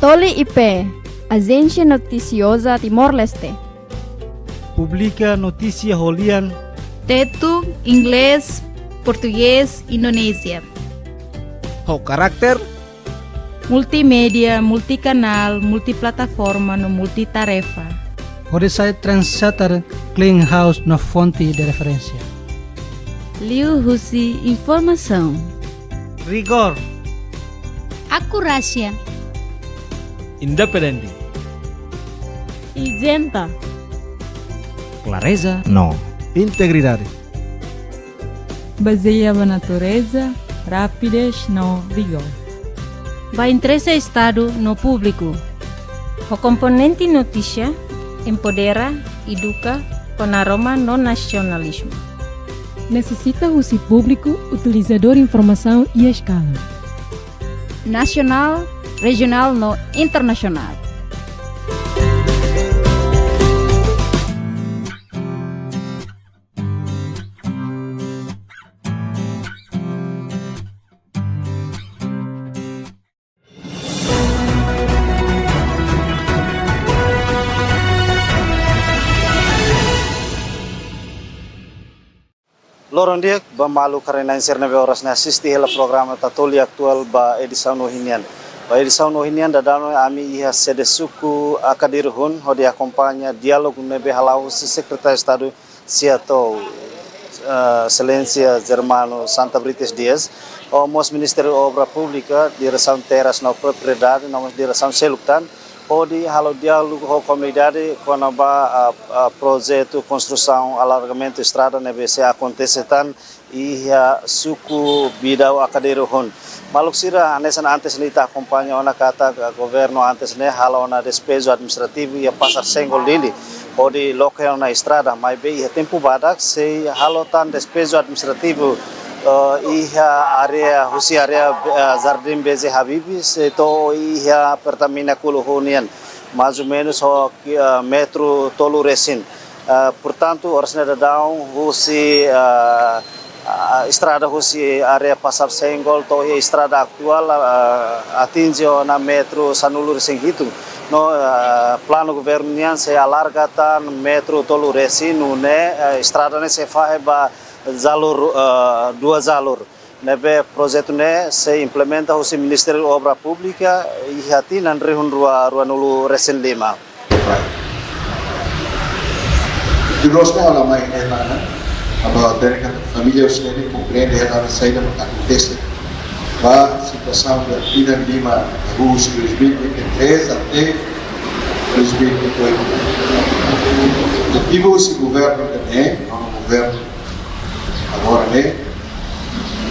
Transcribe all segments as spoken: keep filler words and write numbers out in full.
Toli I P, Agência Noticiosa Timor-Leste. Publika notísia ho lian Tetun, Inglés, Portugés, Indonézia. Ho karakter multimédia, multikanál, multiplataforma no multitarefa. Hodi sai trendsetter, clean house no fonte de referência. Liuhusi informasaun, rigór, akurásia, independente, isenta, klareza no integridade. Bazeia ba natureza, rapidez no rigór. Ba interese Estadu no públiku. Ho komponente notísia, empodera, eduka, kona Roma no nasionalizmu. Nesesita husi públiku utilizadór informasaun iha eskala nasionál, rejionál no internasionál. Loron di'ak ba maluk karik na'in sira ne'ebé oras ne'e asiste hela programa Tatoli Atuál ba edisaun ohin nian. Ba edisaun ohin nian daudaun ne'e ami iha sede suku Akadiru-hun hodi akompaña diálogu ne'ebé hala'o husi Sekretáriu Estadu Seattle, eh, Exelénsia Germano Santa Brites Dias, no mós Ministériu Obra Públika, Diresaun Terras no Propriedade, no mós diresaun seluk tan, hodi halo diálogu ho komunidade kona-ba, ah, ah, projetu konstrusaun alargamentu estrada ne'ebé sei akontese tan iha suku Bidau Akadiru-hun. Maluk sira, hanesan antes ne'e ita akompaña ona katak, ah, governu antes ne'e halo ona despeju administrativu iha Pasar Senggol Dili, hodi loke ona estrada, maibé iha tempu badak sei halo tan despeju administrativu, eh, iha área, husi área, eh, Jardim B J Habibie, sei to'o iha Pertamina Kuluhu nian, mais ou menus ho, eh, metru tolu resin. Ah, portantu, oras ne'e daudaun husi, ah, ah, estrada husi área Pasar Senggol to'o iha estrada atuál, ah, atinje ona metru sanulu resin hitu. No, ah, planu governu nian sei alarga tan metru tolu resin, nune'e, ah, estrada ne'e sei fahe ba jalur, ah, dua jalur. Ne'ebé projetu ne'e sei implementa husi Ministériu Obra Públika iha tinan rihun rua, rua nulu resin lima. Tuir loos ne'e ha'u la mai hela, ne'e? Aba dereka família husi ne'e komprende hela saida mak akontese. Ba situasaun ba tinan lima, agostu dois mil e vinte e três até dois mil e vinte e oito. Objetivu husi governu ne'e, no governu agora ne'e,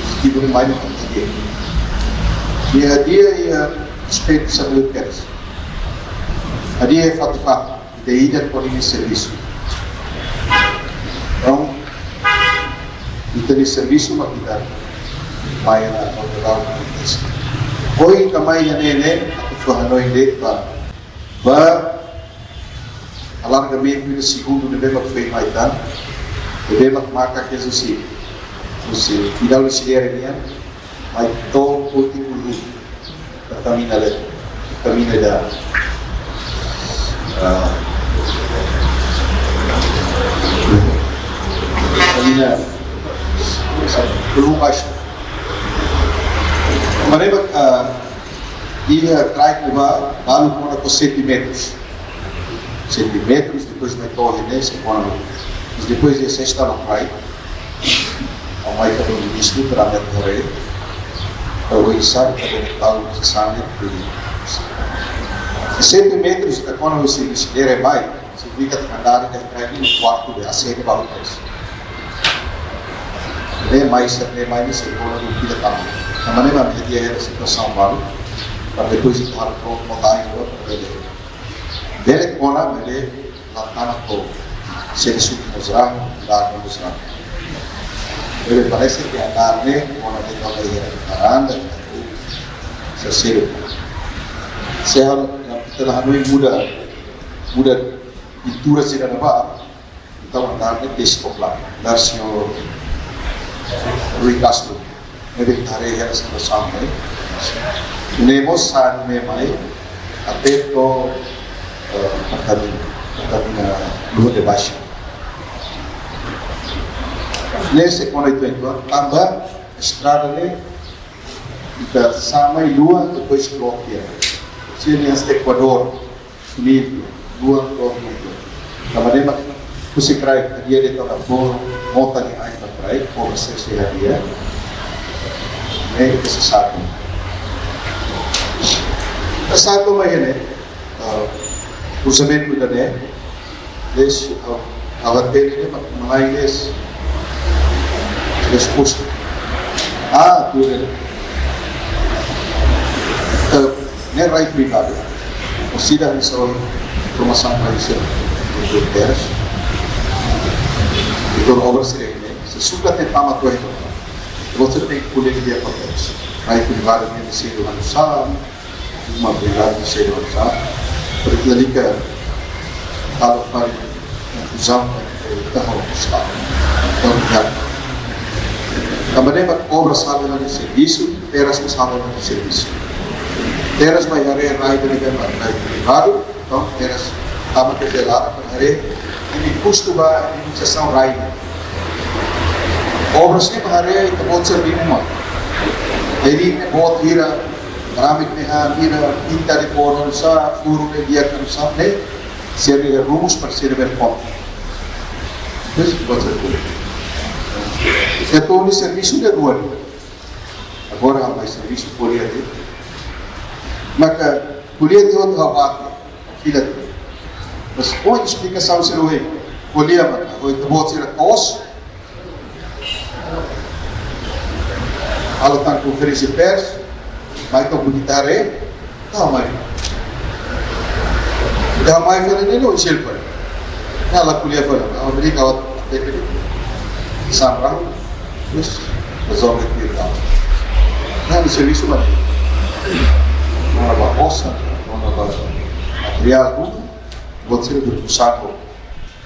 objetivu ne'e mai no hadi'a. Iha hadi'a iha aspetu saúde kedas. Hadi'a iha fatin-fatin, ida-idak ho ninia servisu. Entaun, ita-nia servisu mak ita mai ona no dau. Ohin ita mai iha ne'e ne'e, atu fó hanoin de'it ba, ba alargamentu ida segundu ne'ebé mak foin mai tan, ne'ebé mak maka ke husi, husi Bidau Sidere nian, mai to'o Kuluhu, Pertamina le, Pertamina ida, ah, Pertamina Kuluhu Baixo. Maneira, ah, iha kraik ba, balu kona-ba sete metrus. Sete metrus, depois mai to'o ne'e, sei kona-ba. Mas depois de sesta no kraik, o mai ka ministru, para me correr, para o iniciar, para o tal, se sabe, sete metrus, ka kona-ba se, se der, vai. Signifika katak andar iha kraik ne'e kuartu de asede balu tres. Ne'e mai, ne'e mai, ne'e sei kona-ba ida tan. Ne'e maneira mak hadi'a hela situasaun balu. Para depois ita halo prontu, montaña, para bele. Bele kona, bele la tama ho sede suku mós rame, la mós rame. Bele parese ke andar ne'e, kona-ba iha varanda, iha sede. Se halo, ita la hanoin muda, muda pintura sira-ne'ebá, entaun andar ne'e tesi popular, andar señór Rui Castro, ne'ebé ita haree hela situasaun ne'e. Ne'e mós sá ne'e mai, até to'o, eh, Pertamina, Pertamina Lua de Baixo. Ne'e sei kona uitoan, tanba estrada ne'e ita sa'e mai lua, depois blokia. Sira ne'e hasta Ekuadór, Bolívia, lua, lua, lua. Tanba ne'e mak husi kraik, hadi'a de'it ona fó mota nia ain ba kraik, fó ba sesi hadi'a. Ne'e ita sei sa'e. Ita sa'e mai ne'e, ah, kruzamentu ida-ne'e, ne'e, ah, ha'u hatene ne'e mak malae ne'e, ne'e postu. Ah, tuir ne'e. Eh, ne'e rai privadu. Orsida hanesan informasaun rai sira, Dr. Teras. Dr. Obras sira ne'e, se suka te tama tuir. Você tem que colher dia para eles. Rai privadu ne'e sei do ano sala, uma privadu sei do ano sala. Porque ali que estava fazendo confusão, eh, estava no estado. Então, já. Tanba ne'e mak Obras sa'e nia servisu, Teras mós sa'e nia servisu. Teras mai haree rai ne'ebé mak rai privadu, entaun Teras tama ke jelara, haree, nia kustu ba administrasaun rai. Obras ne'e haree, ita-boot sira bele uma. Ita-boot hira, ramik ne'e hira, pinta de kór oinsá, furu ne'e di'ak oinsá, ne'e, sira iha rumus para sira bele konta. Terus buat satu. Entaun nia servisu ida rua. Agora ha'u mai servisu ko'alia de'it. Maka ko'alia de'it ha'u bate, fila de'it. Mas ho esplikasaun sira ohin, ko'alia maka, ho ita-boot sira to'os. Halo tan konferénsia pers, mai to'o Bukitare, tau mai. Tau mai fali ne'e no isil fali. Ne'e la ko'alia fali, Amerika wat teke. Samra, terus rezolve ke tau. Ne'e servisu mana? Mana ba osan, mana ba materiál, tuir, buat sira do saco,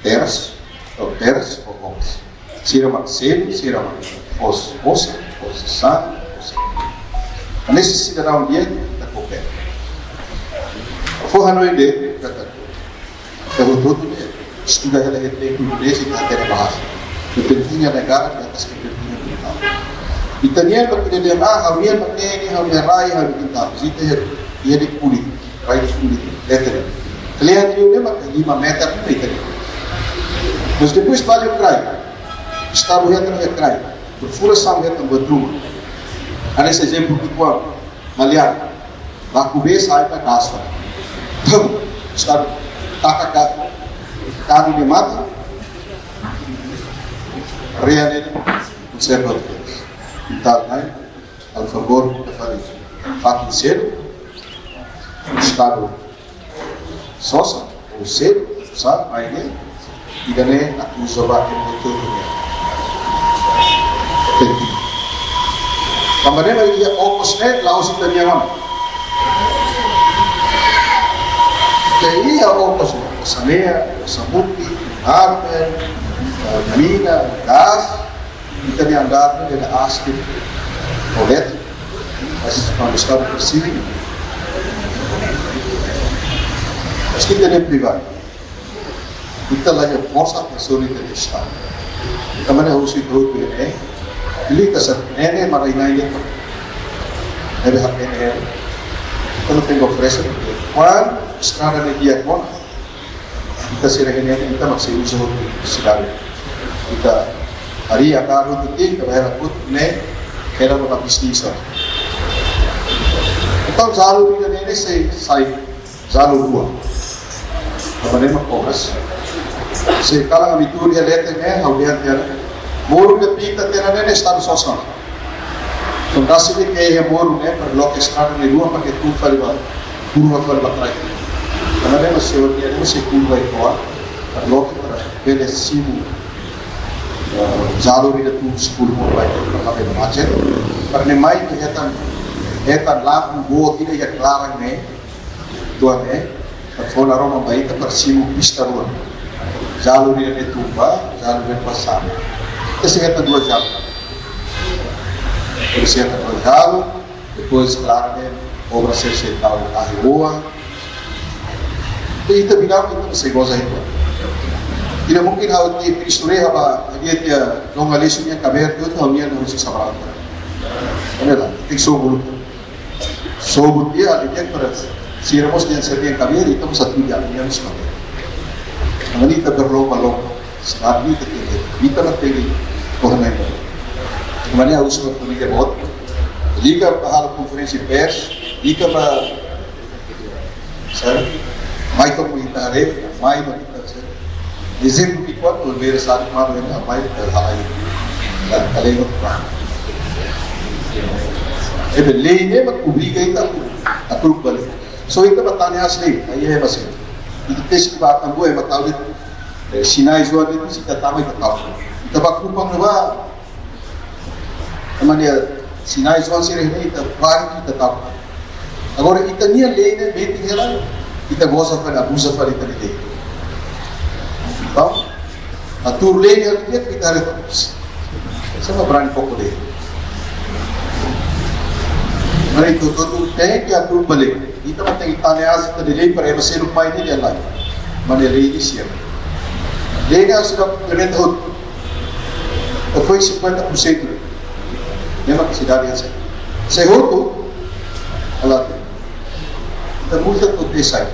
terras, ou terras, ou homes. Sira mak selu, sira mak fó osan, fó osan, fó osan. Ne'e sidadaun di'ak ita koopera. Fó hanoin de'it, ita, ita hotu-hotu ne'e estuda hela iha tempu Indonézia, ita hatene bahasa. Kepentingan negara di atas kepentingan pribadi. Ita-nian mak ita dehan, ah, ha'u-nian mak ne'e, ha'u-nian rai, ha'u-nian kintal. Ita iha, iha de'it polítika, rai de'it polítika, et cetera. Kle'an liu ne'e mak lima meter ne'e ita dehan. Mas depois balik kraik. Estadu hetan iha kraik. Perfurasaun hetan buat ruma. Hanesan ezemplu ki'ikoan, Maliana. Baku bee sa'e ba gasta. Tum, Estadu taka ka, kanu ne'e mate. Rai ne'e konserva. Entaun, ne'e, a favor, ita fali. Fatin selu. Estadu sosa, ou selu, sá, mai ne'e, ida-ne'e, atu uza ba ke motor ne'e. Tanba ne'e, mai iha okos ne'e, la'ós ita-nian ona. Ke iha okos ne'e, osan-na'in, osan-mutin, armen, eh, mina, gás, ita-nia andar ne'e dada aas ke kolete, mas kuandu Estadu presiza, mas ita-nia privadu. Ita la iha forsa para solusi ita-nia Estadu. Ita mane husi grupu ne'e, ili ka sa ne'e, ne'e mara inai ne'e. Ne'ebé hak ne'e. Ita tenke oferese, kuandu estrada ne'e di'ak ona, ita sira ne'e, ita mak sei uza sidade. Ita harii andar hotu tiha, ita bá hela hotu ne'e, hela ba bisnis. Entaun, jalu ida-ne'e sei sai jalu rua. Tanba ne'e mak Obras. Se kalan ami tuur iha leten ne'e, ha'u dehan tiha ona. Moru ne'ebé ita tena ne'e, ne'e Estadu sosa. Entaun, rasik de'it iha moru ne'e, para loke estrada ne'e rua, para ke tuur fali ba, kurva fali ba kraik. Tanba ne'e mak señór dehan, ne'e mak sei kurva uitoan, para loke, para bele simu, eh, jalu ida tuur sepuluh motorbike, para la bele macet. Para ne'e mai, hetan, hetan lampu boot ida iha klaran ne'e, uitoan ne'e, para fó naroman ba ita para simu pista rua. Jalu ida ne'e tuur ba, jalu ida ne'e ba sa'e. Ita sei hetan dua jalu. Ita sei hetan dua jalu, depois, klaru, ne'e, Obras sei, sei tau ahi rua, Ita bilang ita sei goza itu. Tidak mungkin ha'u nia Kristu re haba dia dia dong alesu nia kaber tu ha'u nia harus sabar. Ada lah, tik so bulu. Sobut dia ada dia para sira mós nia sira nia kaber, ita mós atu dia nia mós kaber. Mani ita berlomba-lomba. Sebab ita ita ita na tegi kohonai. Mani harus ko nia bot. Liga ba halo konferénsia pers, liga ba Sabe? Mai to'o ita haree, mai ba ita, sabe? Ezemplu ke kuandu Oliveira sabe, mai ba ita, mai ita halai. Ya, halai no. Ebe lei ne'e mak obriga ita atu, atu balik. So ita ba tane asli, aí é assim. Ita tes ke ba tambo é ba tal de, eh, sinais ou de ita tama ita tau. Ita ba kupa no ba, ema nia sinais ou sira ne'e ita balik ita tau. Agora ita-nia lei ne'e metin hela, ita goza fali, abuza fali ita-nia lei. Entaun, atu lei ne'e ita haree, sama brani koko lei. Mari ita hotu-hotu tenke atu balik. Ita mak tenke tane aas ita-nia lei para ema seluk mai ne'e dehan lae. Mani lei ne'e siap. Lei ne'e sudah implementa hotu. Foi cinquenta por cento. Memang sidade hanesan. Sei hotu, ala. Ita multa to'o tes sai.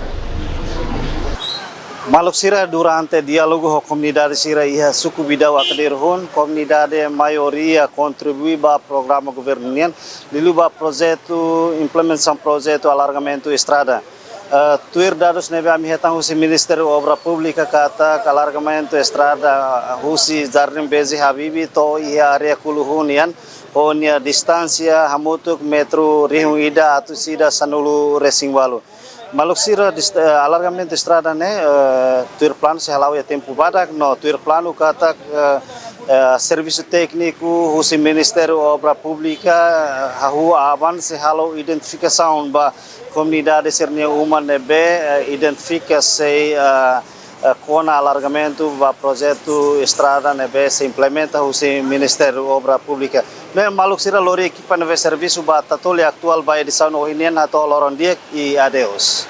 Maluk sira, durante diálogu ho komunidade sira iha suku Bidau Atdero hun, komunidade maioria kontribui ba programa governu nian, liuliu ba projetu, implementasaun projetu alargamentu estrada. Eh, tuir dadus ne'ebé ami hetan husi Ministériu Obra Públika katak alargamentu estrada husi Jardim Beze Habibie to'o iha área Kuluhu nian, ho nia distánsia hamutuk metru rihun ida atus ida sanulu resin walu. Maluk sira, dist-, eh, alargamentu estrada ne'e, eh, tuir planu sei hala'o iha tempu badak, no tuir planu katak, eh, eh, servisu tékniku husi Ministériu Obra Públika, eh, hahú avansa halo identifikasaun ba komunidade sira-nia uma ne'ebé, eh, identifika sei, eh, eh, kona alargamentu ba projetu estrada ne'ebé sei implementa husi Ministériu Obra Públika. Ne'e maluk sira, lori ekipa ne'ebé servisu ba Tatoli Atuál ba edisaun ohin nian, hato'o loron di'ak i adeus.